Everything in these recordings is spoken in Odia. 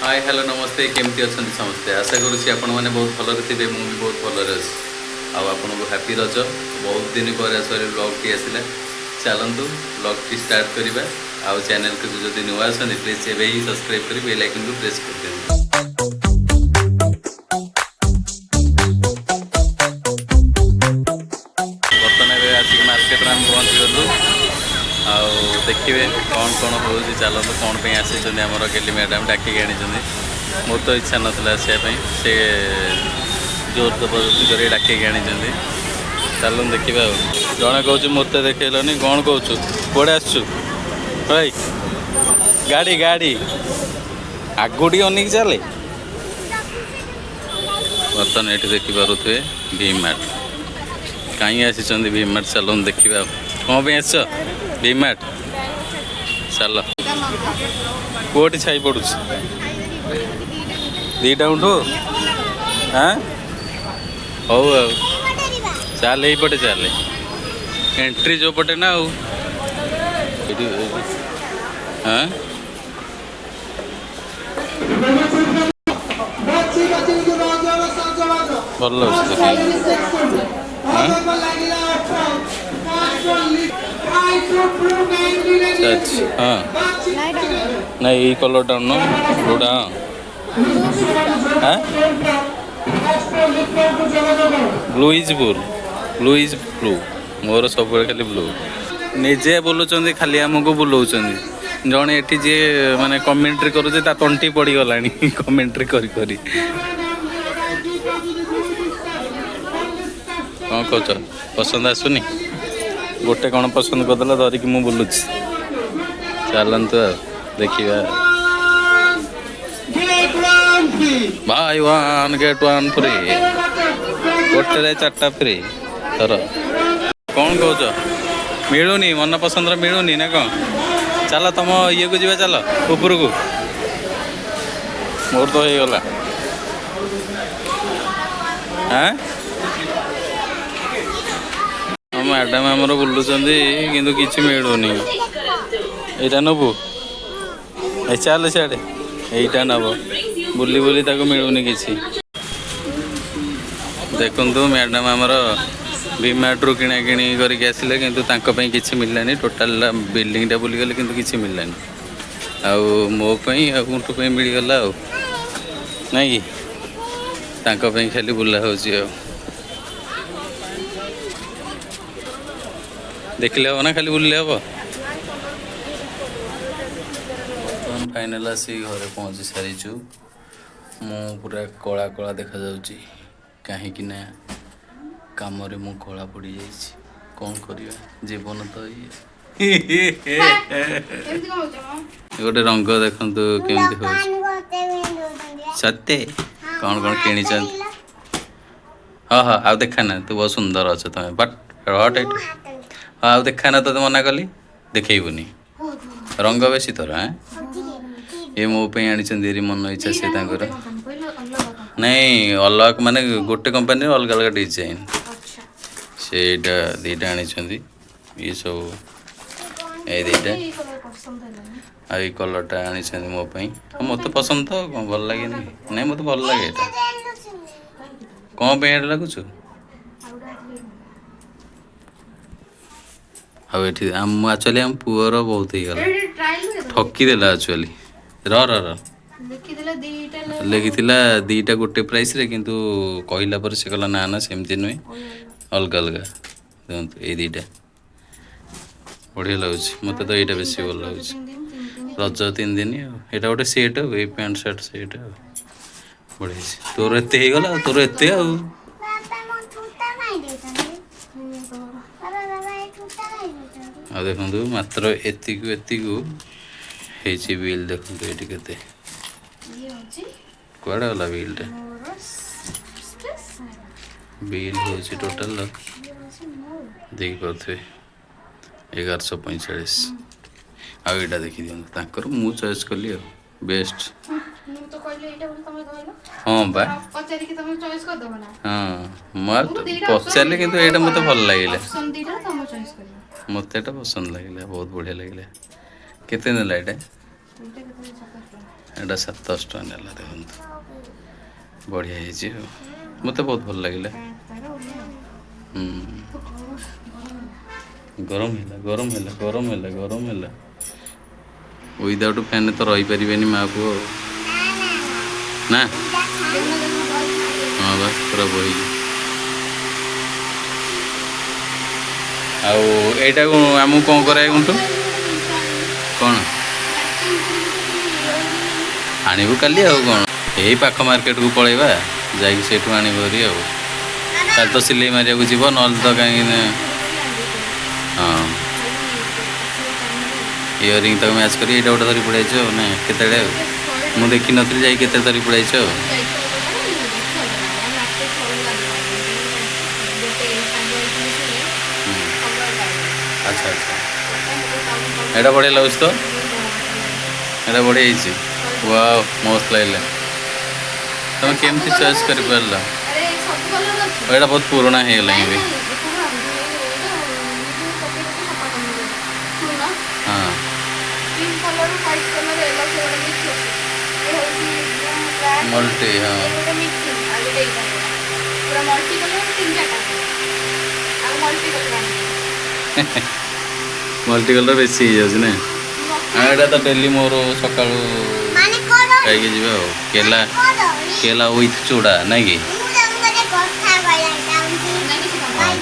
ହାଏ, ହ୍ୟାଲୋ, ନମସ୍ତେ। କେମିତି ଅଛନ୍ତି ସମସ୍ତେ? ଆଶା କରୁଛି ଆପଣମାନେ ବହୁତ ଭଲରେ ଥିବେ। ମୁଁ ବି ବହୁତ ଭଲରେ ଅଛି। ଆଉ ଆପଣଙ୍କୁ ହ୍ୟାପି ରଜ। ବହୁତ ଦିନ ପରେ ସରି ବ୍ଲଗ୍ଟି ଆସିଲା। ଚାଲନ୍ତୁ, ବ୍ଲଗ୍ଟି ଷ୍ଟାର୍ଟ କରିବା। ଆଉ ଚ୍ୟାନେଲକୁ ଯଦି ନୂଆ ଅଛନ୍ତି, ପ୍ଲିଜ୍ ଏବେ ହିଁ ସବସ୍କ୍ରାଇବ୍ କରି ବେଲ୍ ଆଇକନ୍କୁ ପ୍ରେସ୍ କରିଦିଅନ୍ତୁ। ବର୍ତ୍ତମାନ ଏବେ ଆସିକି ମାର୍କେଟରେ ଆମେ ପହଞ୍ଚିଗଲୁ। ଆଉ ଦେଖିବେ କ'ଣ କ'ଣ ହେଉଛି। ଚାଲନ୍ତୁ, କ'ଣ ପାଇଁ ଆସିଛନ୍ତି? ଆମର ଗେଲି ମ୍ୟାଡ଼ାମ୍ ଡାକିକି ଆଣିଛନ୍ତି। ମୋର ତ ଇଚ୍ଛା ନଥିଲା ଆସିବା ପାଇଁ, ସେ ଜୋର ଜବରଦସ୍ତି କରିକି ଡାକିକି ଆଣିଛନ୍ତି। ଚାଲନ୍ତୁ ଦେଖିବା। ଆଉ ଜଣେ କହୁଛି ମୋତେ ଦେଖେଇଲନି। କ'ଣ କହୁଛୁ? କୁଆଡ଼େ ଆସିଛୁ ଭାଇ? ଗାଡ଼ି ଗାଡ଼ି ଆଗକୁ ଟିକେ ଅନେଇକି ଚାଲେ। ବର୍ତ୍ତମାନ ଏଠି ଦେଖିପାରୁଥିବେ ଭି ମାର୍ଟ। କାହିଁ ଆସିଛନ୍ତି ଭି ମାର୍ଟ? ଚାଲନ୍ତୁ ଦେଖିବା। ଆଉ କ'ଣ ପାଇଁ ଆସିଛ ଭି ମାର୍ଟ? ଚାଲ। କୋଉଠି ଛାଇ ପଡ଼ୁଛି? 2ଟା ଉଠୁ। ଆଁ, ହଉ, ଆଉ ଚାଲ, ଏଇପଟେ ଚାଲେ। ଏଣ୍ଟ୍ରି ଯୋଉ ପଟେ ନା। ଆଉ ଏଇଠି। ହଁ, ଭଲ ଲାଗୁଛି ଦେଖିବାକୁ। ହଁ, ଚାଲିଛି। ହଁ, ନାଇଁ, ଏଇ କଲର୍ଟା ନୁହଁ, ବ୍ଲୁଟା। ହଁ, blue is blue, blue is blue. ମୋର ସବୁବେଳେ ଖାଲି ବ୍ଲୁ। ନିଜେ ବୁଲୁଛନ୍ତି, ଖାଲି ଆମକୁ ବୁଲଉଛନ୍ତି। ଜଣେ ଏଠି ଯିଏ ମାନେ କମେଣ୍ଟ୍ରି କରୁଛି, ତା ତଣ୍ଟି ପଡ଼ିଗଲାଣି କମେଣ୍ଟ୍ରି କରି କରି। କ'ଣ କହୁଛ? ପସନ୍ଦ ଆସୁନି? ଗୋଟେ କ'ଣ ପସନ୍ଦ କରିଦେଲା, ଧରିକି ମୁଁ ବୁଲୁଛି। ଚାଲନ୍ତୁ ଆଉ ଦେଖିବା। Buy one get one free, ଗୋଟେରେ ଚାରିଟା ଫ୍ରି ଧର। କ'ଣ କହୁଛ? ମିଳୁନି? ମନ ପସନ୍ଦର ମିଳୁନି ନା କ'ଣ? ଚାଲ, ତମ ଇଏକୁ ଯିବା। ଚାଲ ଉପରକୁ। ମୋର ତ ହେଇଗଲା। ଆଁ, ମ୍ୟାଡ଼ାମ୍ ଆମର ବୁଲୁଛନ୍ତି, କିନ୍ତୁ କିଛି ମିଳୁନି। ଏଇଟା ନେବୁ? ଏ ଚାଲ ସିଆଡ଼େ। ଏଇଟା ନେବ। ବୁଲି ବୁଲି ତାକୁ ମିଳୁନି କିଛି। ଦେଖନ୍ତୁ, ମ୍ୟାଡ଼ାମ୍ ଆମର ଭିମାର୍ଟରୁ କିଣାକିଣି କରିକି ଆସିଲେ, କିନ୍ତୁ ତାଙ୍କ ପାଇଁ କିଛି ମିଳିଲାନି। ଟୋଟାଲ୍ ବିଲ୍ଡିଂଟା ବୁଲିଗଲେ, କିନ୍ତୁ କିଛି ମିଳିଲାନି। ଆଉ ମୋ ପାଇଁ ଆଉ ଗୁଣ୍ଟୁ ପାଇଁ ମିଳିଗଲା। ଆଉ ନାଇଁ କି ତାଙ୍କ ପାଇଁ ଖାଲି ବୁଲା ହେଉଛି। ଆଉ ଦେଖିଲେ ହେବ ନା ଖାଲି ବୁଲିଲେ ହେବ? ବର୍ତ୍ତମାନ ଫାଇନାଲ୍ ଆସିକି ଘରେ ପହଞ୍ଚି ସାରିଛୁ। ମୁଁ ପୁରା କଳା କଳା ଦେଖାଯାଉଛି, କାହିଁକି ନା କାମରେ ମୁଁ କଳା ପଡ଼ିଯାଇଛି। କ'ଣ କରିବା, ଜୀବନ ତ ଇଏ। ଏମିତି କଣ ହଉଛ ମ? ଗୋଟେ ରଙ୍ଗ ଦେଖନ୍ତୁ କେମିତି ହଉଛି। ସତେ, କ'ଣ କ'ଣ କିଣିଛନ୍ତି? ହଁ, ଆଉ ଦେଖା ନା। ତୁ ବହୁତ ସୁନ୍ଦର ଅଛ ତମେ, ବଟ୍ ହଟ୍ ଏଇଠି। ହଁ, ଆଉ ଦେଖା ନା, ତୋତେ ମନା କଲି, ଦେଖେଇବୁନି। ରଙ୍ଗ ବେଶୀ ତୋର। ଆଁ, ଏ ମୋ ପାଇଁ ଆଣିଛନ୍ତି ଏରି ମନ ଇଚ୍ଛା ସେ ତାଙ୍କର। କହିଲ ଅଲଗା କମ୍ପାନୀ। ନାଇଁ, ଅଲଗା ମାନେ ଗୋଟେ କମ୍ପାନୀର ଅଲଗା ଅଲଗା ଡିଜାଇନ୍। ସେଇଟା 2ଟା ଆଣିଛନ୍ତି। ଇଏ ସବୁ ଏଇ 2ଟା। ଏଇ କଲର ପସନ୍ଦ ହେଲାନି। ଆଉ ଏଇ କଲର୍ଟା ଆଣିଛନ୍ତି ମୋ ପାଇଁ। ଆଉ ମୋତେ ପସନ୍ଦ ତ, କ'ଣ ଭଲ ଲାଗେନି? ନାଇଁ, ମୋତେ ଭଲ ଲାଗେ ଏଇଟା। କ'ଣ ପାଇଁ ଏଇଟା ଲାଗୁଛୁ? ଆଉ ଗୋଟେ ଆସିଲେ। ଆଉ ଏଠି ଆମ ଆକ୍ଚୁଆଲି ଆମ ପୁଅର ବହୁତ ହେଇଗଲା। ଏଇଠି ଟ୍ରାଏଲ। ଠକିଦେଲା ଆକ୍ଚୁଆଲି। ର ର ର। ଦେଖିଦେଲା 2ଟା। ଲେଖିଥିଲା 2ଟା ଗୋଟେ ପ୍ରାଇସ୍ରେ, କିନ୍ତୁ କହିଲା ପରେ ସେ କହିଲା, ନା ନା, ସେମିତି ନୁହେଁ, ଅଲଗା ଅଲଗା। ଦେଖନ୍ତୁ, ଏଇ 2ଟା ବଢ଼ିଆ ଲାଗୁଛି। ମୋତେ ତ ଏଇଟା ବେଶୀ ଭଲ ଲାଗୁଛି। 3 ଦିନ, 3 ଦିନ। ରଜ 3 ଦିନ। ଆଉ ଏଇଟା ଗୋଟେ ସେଟ୍, ଆଉ ଏଇ ପ୍ୟାଣ୍ଟ ସାର୍ଟ ସେଟ୍। ଆଉ ବଢ଼ିଆ ହେଇଛି। ତୋର ଏତେ ହେଇଗଲା, ଆଉ ତୋର ଏତେ ଆଉ। ବାବା, ମୋ ଛୁଟା କାଇଁ ଦେଇଛନ୍ତି? ବାବା, ବାବା, ଏ ଛୁଟା କାଇଁ ଦେଇଛନ୍ତି? ଆଉ ଦେଖନ୍ତୁ, ମାତ୍ର ଏତିକୁ ଏତିକୁ ହେଇଛି ବିଲ୍। ଦେଖନ୍ତୁ ଏଇଠି କେତେ। ଇଏ ହଉଛି କୁଆଡ଼େ ଗଲା ବିଲ୍ଟା? ମୋର ସ୍ପେଶାଲ। ବିଲ୍ ହେଉଛି ଟୋଟାଲ ଇଏ ହଉଛି ମୋର। ଦେଖିପାରୁଥିବେ, 1145। ଆଉ ଏଇଟା ଦେଖିଦିଅନ୍ତୁ, ତାଙ୍କର ମୁଁ ଚଏସ୍ କଲି ଆଉ ବେଷ୍ଟ। ମୁଁ ତ କହିଲି ଏଇଟା ବୋଲି, ତମେ କହିଲ। ହଁ ବା। ପଚାରିକି ତମେ ଚଏସ୍ କରିଦବ ନା? ହଁ, ମୁଁ ଆଉ ମୁଁ 2ଟା ପଚାରିଲି, କିନ୍ତୁ ଏଇଟା ମୋତେ ଭଲ ଲାଗିଲା। ଅପସନ୍ 2ଟା ତମ ଚଏସ୍ କରିବ। ମୋତେ ଏଇଟା ପସନ୍ଦ ଲାଗିଲା, ବହୁତ ବଢ଼ିଆ ଲାଗିଲା। କେତେ ନେଲା ଏଇଟା? ଏଇଟା କେତେ? 27 ଟଙ୍କା। ଏଇଟା 700 ଟଙ୍କା ନେଲା। ଦେଖନ୍ତୁ, ବଢ଼ିଆ ହେଇଛି ଆଉ ମୋତେ ବହୁତ ଭଲ ଲାଗିଲା। ପ୍ୟାଣ୍ଟ ତାର ଓଢଣା। ତ ଗରମ। ଗରମ ହେଲା, ଗରମ ହେଲା, ଗରମ ହେଲା, ଗରମ ହେଲା। ୱିଦାଉଟ୍ ଫ୍ୟାନ୍ ତ ରହିପାରିବେନି ମା ପୁଅ ଆଉ। ନା। ଦେଖୁନ, ଦେଖୁନ, ବହି। ହଁ ବା, ପୁରା ବହି। ଆଉ ଏଇଟାକୁ ଆମକୁ କ'ଣ କରାଏ ଗୁଣ୍ଟୁ? କ'ଣ ଆଣିବୁ କାଲି? ଆଉ କ'ଣ, ଏଇ ପାଖ ମାର୍କେଟକୁ ପଳେଇବା, ଯାଇକି ସେଇଠୁ ଆଣିବୁ ଭାରି। ଆଉ କାଲି ତ ସିଲେଇ ମାରିବାକୁ ଯିବ, ନହେଲେ ତ କାହିଁକି ନା। ହଁ, ଇୟରିଂ ତାକୁ ମ୍ୟାଚ୍ କରି ଏଇଟା ଗୋଟେ ଧରି ପଳେଇଛୁ ଆଉ। ନା କେତେବେଳେ ଆଉ ମୁଁ ଦେଖିନଥିଲି, ଯାଇକି କେତେ ଧରି ପଳେଇଛୁ ଆଉ। ଆଚ୍ଛା, ଏଇଟା ବଢ଼ିଆ ଲାଗୁଛି ତ। ଏଇଟା ବଢ଼ିଆ ହେଇଛି। ୱାଓ, ମସ୍ତ ଲାଗିଲା। ତମେ କେମିତି ଚଏସ୍ କରିପାରିଲ? ଆରେ, ସବୁ କଲର ଅଛି। ଏଇଟା ବହୁତ ପୁରୁଣା ହେଇଗଲାଣି ବି। ନାଇଁ, ପୁରୁଣା ପକେଇ ପକେଇ ସଫା କରିନେବି। ଶୁଣୁନ। ହଁ। Pink colour, white colour, yellow colour mix ଅଛି। ଏ ହେଉଛି ବ୍ଲୁ, ବ୍ଲାକ୍। ମଲ୍ଟି, ହଁ। ଏ ଗୋଟେ ମିକ୍ସିଂ, ଆଉ ଗୋଟେ ଏଇଟା ପୁରା ମଲ୍ଟି କଲର, ତିନି ଚାରିଟା। ଆଉ ମଲ୍ଟି କଲର ଆଣିବି। ମଲ୍ଟି କଲର ବେଶୀ ହେଇଯାଉଛି ନା? ଆଉ ଏଇଟା ତ ଡେଲି ମୋର ସକାଳୁ ମାନେ କର। ଖାଇକି ଯିବା ଆଉ କେଲା। କଦଳୀ। କେଲା ୱିଥ୍ ଚୁଡ଼ା, ନାଇଁ କି? ମୁଁ ତମକୁ ଗୋଟେ କଥା କହିବାକୁ ଚାହୁଁଛି। ନାଇଁ, କିଛି କାମ। ହଁ,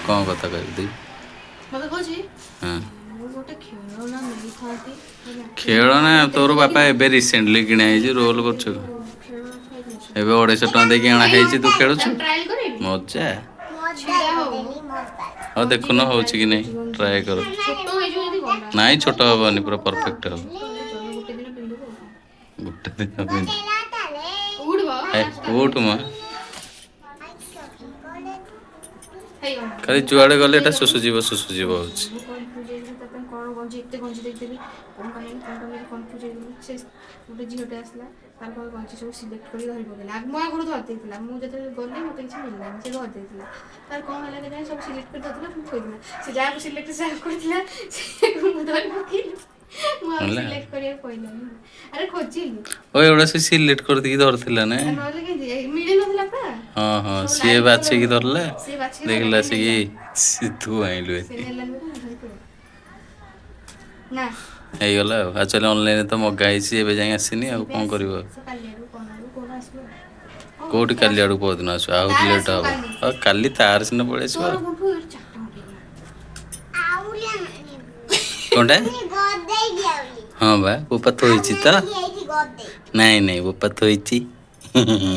କ'ଣ କଥା କହିବି ଦେଇ? ମତେ କହୁଛି, ମୁଁ ଗୋଟେ ଖେଳନା ନେଇଥାନ୍ତି ହେଲା। ଖେଳନା ତୋର ବାପା ଏବେ ରିସେଣ୍ଟଲି କିଣା ହେଇଛି, ରୋଲ କରୁଛୁ। ଖେଳନା ଥୋଇ ଦେଇଛି। ଏବେ 250 ଟଙ୍କା ଦେଇକି ଅଣା ହେଇଛି, ତୁ ଖେଳୁଛୁ। ଟ୍ରାଏଲ କରିବି। ମଜା। ମୋବାଇଲ ଦେଲି, ମୋବାଇଲ। ହଉ, ଦେଖୁନ ହଉଛି କି ନାହିଁ, ଟ୍ରାଏ କର। ଛୋଟ ହେଇଯିବ ଯଦି ଗଲା। ନାଇଁ, ଛୋଟ ହବନି, ପୁରା ପରଫେକ୍ଟ ହବ। ଚଳିବ, ଗୋଟେ ଦିନ ପିନ୍ଧିବୁ ଆଉ କଣ। ଗୋଟେ ଦିନ ପିନ୍ଧି ତାଲେ। ଉଠବ। ହେ, ଉଠୁ ମ। ହେଇଗଲା। ଖାଲି ଯୁଆଡ଼େ ଗଲେ ଏଟା ଶୁଶୁ ଯିବ, ଶୁଶୁ ଯିବ ହଉଛି। ମୁଁ କନଫ୍ୟୁଜ୍ ହେଇଗଲି, ତା ପାଇଁ କ'ଣ ଗଞ୍ଜି, ଏତେ ଗଞ୍ଜି ଦେଖିଦେଲି, କ'ଣଟା ନେବି, କ'ଣଟା ନେବି, କନଫ୍ୟୁଜ୍ ହେଇଗଲି। ସେ ଗୋଟେ ଝିଅଟେ ଆସିଲା, ତାର ପାଖରେ ଗଞ୍ଜି ସବୁ ସିଲେକ୍ଟ କରି ଧରି ପକେଇଲା। ମୋ ଆଗରୁ ଧରି ଦେଇଥିଲା। ମୁଁ ଯେତେବେଳେ ଗଲି, ମୋତେ କିଛି ମିଳିଲାନି। ସେ ଧରି ଦେଇଥିଲା। ତାର କ'ଣ ହେଲା କେଜାଣି, ସବୁ ସିଲେକ୍ଟ କରି ଧରିଥିଲା, ମୁଁ ଥୋଇଥିଲା। ସେ ଯାହାକୁ ସିଲେକ୍ଟ ଯାହାକୁ କରିଥିଲା, ସେ ମୁଁ ଧରି ପକେଇଲି। ମୁଁ ଆଉ ହେଲା। ସିଲେକ୍ଟ କରିବାକୁ କହିଲାନି। ଆରେ, ଖୋଜିଲି। ଓ, ଏଗୁଡ଼ା ସେ ସିଲେକ୍ଟ କରିଦେଇକି ଧରିଥିଲା ନା? ଆଉ ନହେଲେ କେମିତି ମିଳିନଥିଲା ପା। ହଁ, ସବୁ ସିଏ ଲାଇଟ୍ ବାଛିକି କଲର। ଧରିଲା। ସିଏ ବାଛିକି ଦେଖିଲା ଧରିଲା। ଆସିକି ତୁ ଆଣିଲୁ। ସେ ନେଲାନି ବୋଲି ମୁଁ ଧରି ପଳେଇଲି ନା। ହେଇଗଲା ଆଉ। ଆକ୍ଚୁଆଲି ଅନଲାଇନରେ ତ ମଗା ହେଇଛି, ଏବେ ଯାଏଁ ଆସିନି, ଆଉ କ'ଣ କରିବ? ସେ କାଲି ଆଡ଼କୁ କ'ଣ ଆଡ଼କୁ କ'ଣ ଆସିବ ଆଉ। କୋଉଠି କାଲି ଆଡ଼କୁ? ପରଦିନ ଆସିବ, ଆହୁରି ତାର ଲେଟ୍ ଆସିବ ହବ। କାଲି। ଆଉ କାଲି ତାର ସିନା ପଳେଇ ଆସିବ। ତୋର ଗୁଣ୍ଠୁ ଏଠି ଚାରିଟା ଉଠେଇଲା। ଆଉଲି ଆଣିବୁ। କ'ଣଟା? ଗଦେଇ ଦିଆଉଲି। ହଁ ବା, ବୋପା ଥୋଇଛି ତ। ଏଇଠି ଗଦେଇ। ନାଇଁ ନାଇଁ, ବୋପା ଥୋଇଛି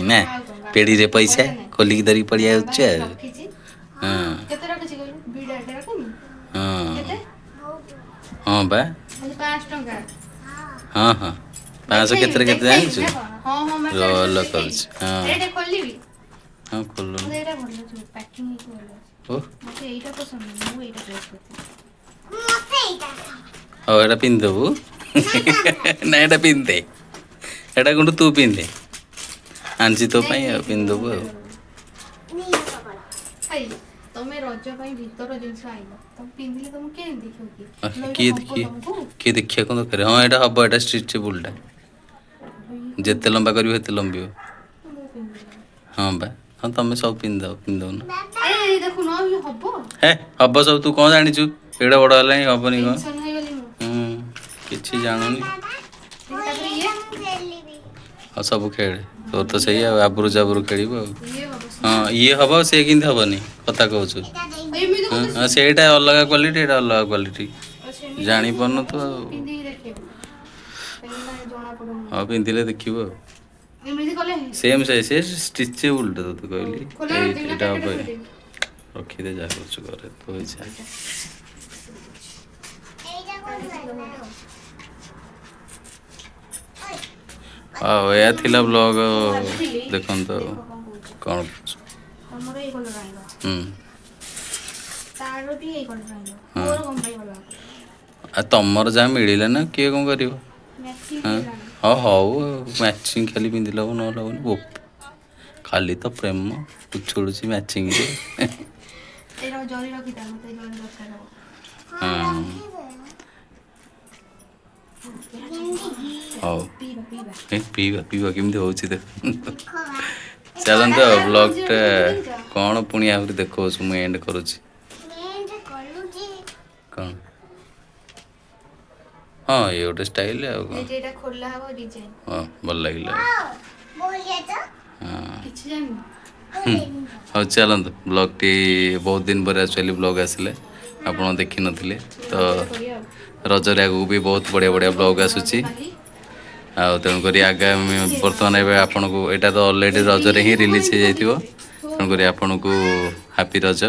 ନା। ଆଉ କଣ? ପେଡ଼ିରେ ପଇସା ଖୋଲିକି ଧରିକି ପଳେଇ ଆସୁଛି ଆଉ। ରଖିଛି। ହଁ। କେତେ ରଖିଛି କହିଲୁ? ବିଡ଼ାଟେ ରଖିନି। କେତେ? ହଁ ବା। ଖାଲି 500 ଟଙ୍କା। ହଁ, 500 କେତେରେ କେତେ ଜାଣିଛୁ? ହଁ, ମାନେ ରୋଲ କରୁଛି, ହଁ। ଏଇଟା ଖୋଲିବି? ହଁ, ଖୋଲୁନୁ। ମତେ ଏଇଟା ଭଲ ଅଛି, ପ୍ୟାକିଂ ହେଇକି ଭଲ ଅଛି। ଓ। ମତେ ଏଇଟା ପସନ୍ଦ ନୁହେଁ, ମୁଁ ଏଇଟା ଚଏସ୍ କରିଥିଲି। ମତେ ଏଇଟା। ହଉ, ଏଇଟା ପିନ୍ଧିଦେବୁ ନା? ଏଇଟା ପିନ୍ଧେ, ଏଇଟା କିନ୍ତୁ ତୁ ପିନ୍ଧେ। ଆଣିଛି ତୋ ପାଇଁ ଆଉ, ପିନ୍ଧିଦେବୁ ଆଉ। ନିଅ କପଡ଼ା। ହେଇ, ତମେ ରଜ ପାଇଁ ଭିତର ଜିନିଷ ଆଣିଲ, ତମେ ପିନ୍ଧିଲେ ତମକୁ କେମିତି ଦେଖିବ କି? ଲୋ, ଏଇଟା କିଏ ହବ ଦେଖି ତମକୁ? କିଏ ଦେଖିବା କ'ଣ ଦରକାର? ହଁ, ଏଇଟା ହବ, ଏଇଟା ଷ୍ଟ୍ରେଚେବୁଲଟା, ଯେତେ ଲମ୍ବା କରିବ ସେତେ ଲମ୍ବିବ। ମୁଁ ପିନ୍ଧିବି। ହଁ ବା, ହଁ, ତମେ ସବୁ ପିନ୍ଧିଦବ, ପିନ୍ଧିଦଉନ। ଆରେ, ଏଇ ଦେଖୁନ, ଇଏ ହବ? ହେ, ହବ ସବୁ, ତୁ କ'ଣ ଜାଣିଛୁ? ଏଇଟା ବଡ଼ ହେଲାଣି, ହବନି କ'ଣ? ଟେନସନ ହେଇଗଲି ମୁଁ। ହୁଁ, କିଛି ଜାଣୁନି। ତାପରେ ଇଏ ମୁଁ ଖେଳିବି। ଆଉ ସବୁ ଖେଳେ, ତୋର ତ ସେଇ ଆଉ ଆବୁରୁ ଜାବୁରୁ ଖେଳିବୁ ଆଉ। ଇଏ ହବ? ହଁ, ଇଏ ହବ, ସେ କେମିତି ହବନି କଥା କହୁଛୁ? ଏଇଟା ଦେଇ। ଏମିତି ହଁ। କହୁଛୁ। ହଁ, ସେଇଟା ଅଲଗା କ୍ୱାଲିଟି, ଏଇଟା ଅଲଗା କ୍ୱାଲିଟି। ଆଚ୍ଛା, ଏମିତି। ଜାଣିପାରୁନୁ ତୁ ଆଉ। ପିନ୍ଧିକି ଦେଖେଇବୁ, କାହିଁକି ନା ଜଣା ପଡୁନି। ହଁ, ପିନ୍ଧିଲେ ଦେଖିବୁ ଆଉ। ଏମିତି କଲେ ସେମ୍ ସାଇଜ୍, ସେ ଷ୍ଟ୍ରେଚେବୁଲଟା ତୋତେ କହିଲି। ଖୋଲା ଏଇ ରଖିଦେବି ନା? ଏଇଟା ହବ। ପ୍ୟାକେଟ୍ ଖୋଲିଦେବି? ରଖିଦେ, ଯାହା କରୁଛୁ କରେ, ତୋ ଇଚ୍ଛା। ଏଇଟା କୋଉଠି ହେଲା? ଆଉ ଏହା ଥିଲା ବ୍ଲଗ। ଭାବିଥିଲି, ଦେଖନ୍ତୁ ଆଉ। ଦେଖ କଣ କହୁଛି। କ'ଣ କହୁଛୁ? ତମର ଏଇ କଲର ଆଣିବ। ତାର ବି ଏଇ କଲର ଆଣିବ। ମୋର କଣ ପାଇଁ ଅଲଗା? ଆଉ ତମର ଯାହା ମିଳିଲା ନା, କିଏ କ'ଣ କରିବ? ମ୍ୟାଚିଂ। ହଁ। ହଁ, ହଉ, ମ୍ୟାଚିଂ ଖାଲି ପିନ୍ଧିଲେ ହବ, ନହେଲେ ହବନି। ବୋପା, ଖାଲି ତ ପ୍ରେମ ଉଛୁଳୁଛି ମ୍ୟାଚିଂରେ। ଏଇଟା ଜରି ରଖିଥା, ମତେ ଜରି ଦରକାର ହବ। ହଁ। ରଖିଦେ। ହଉ। ପିଇବା, ପିଇବା। ଏ, ପିଇବା ପିଇବା, କେମିତି ହେଉଛି ଦେଖ। ଦେଖ ବା। ଚାଲନ୍ତୁ, ଆଉ ବ୍ଲଗ୍ଟା କ'ଣ ପୁଣି ଆହୁରି ଦେଖାଉଛୁ? ମୁଁ ଏଣ୍ଡ କରୁଛି। ମେଣ୍ଟ କରୁଛି। କ'ଣ? ହଁ, ଇଏ ଗୋଟେ ଷ୍ଟାଇଲ୍ ଆଉ କ'ଣ। ଏଇଟା ଏଇଟା ଖୋଲା ହବ, ଡିଜାଇନ। ହଁ, ଭଲ ଲାଗିଲା। ବୋଲିଆ ତ। ହଁ। କିଛି ଜାଣିନି। ହଉ ଚାଲନ୍ତୁ, ବ୍ଲଗ୍ଟି ବହୁତ ଦିନ ପରେ ଆକ୍ଚୁଆଲି ବ୍ଲଗ୍ ଆସିଲେ, ଆପଣ ଦେଖିନଥିଲେ ତ। କରିବା ଆଉ। ରଜରେ ଆଗକୁ ବି ବହୁତ ବଢ଼ିଆ ବଢ଼ିଆ ବ୍ଲଗ୍ ଆସୁଛି। କାଲି। ଆଉ ତେଣୁକରି ଆଗାମୀ ବର୍ତ୍ତମାନ ଏବେ ଆପଣଙ୍କୁ ଏଇଟା ତ ଅଲରେଡ଼ି ରଜରେ ହିଁ ରିଲିଜ୍ ହେଇଯାଇଥିବ, ତେଣୁକରି ଆପଣଙ୍କୁ ହାପି ରଜ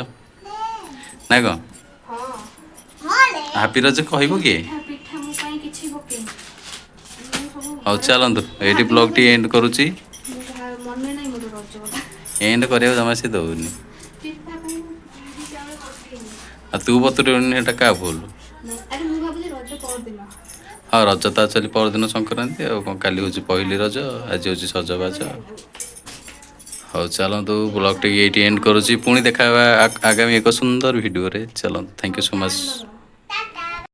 ନା କ'ଣ? ହଁ। ହଁ ରେ। ହାପି ରଜ କହିବ କିଏ? ପିଠା, ପିଠା ମୋ ପାଇଁ କିଛି ପକେଇନି। ମୁଁ ସବୁ ହଉ ଚାଲନ୍ତୁ, ଏଇଠି ବ୍ଲଗ୍ଟି ଏଣ୍ଡ କରୁଛି। ମୁଁ ମନେ ନାହିଁ ମୋର ରଜ କଥା। ଏଣ୍ଡ କରିବାକୁ ଜମା ସେ ଦେଉନି। ପିଠା ପାଇଁ ମୁଁ ବିରି ଚାଉଳ ପକେଇନି। ଆଉ ତୁ ବତୁରେଇନି, ଏଇଟା କାହା ଭୁଲ? ଆରେ, ମୁଁ ଭାବୁଛି ରଜ ପରଦିନ। ହଁ, ରଜ ତ ଆକ୍ଚୁଆଲି ପରଦିନ ସଂକ୍ରାନ୍ତି। ଆଉ କ'ଣ, କାଲି ହେଉଛି ପହିଲି ରଜ, ଆଜି ହେଉଛି ସଜବାଜ। ହଉ ଚାଲନ୍ତୁ, ବ୍ଲଗ୍ଟି ଏଇଠି ଏଣ୍ଡ କରୁଛି। ପୁଣି ଦେଖା ହେବା ଆଗାମୀ ଏକ ସୁନ୍ଦର ଭିଡ଼ିଓରେ। ଚାଲନ୍ତୁ, thank you so much.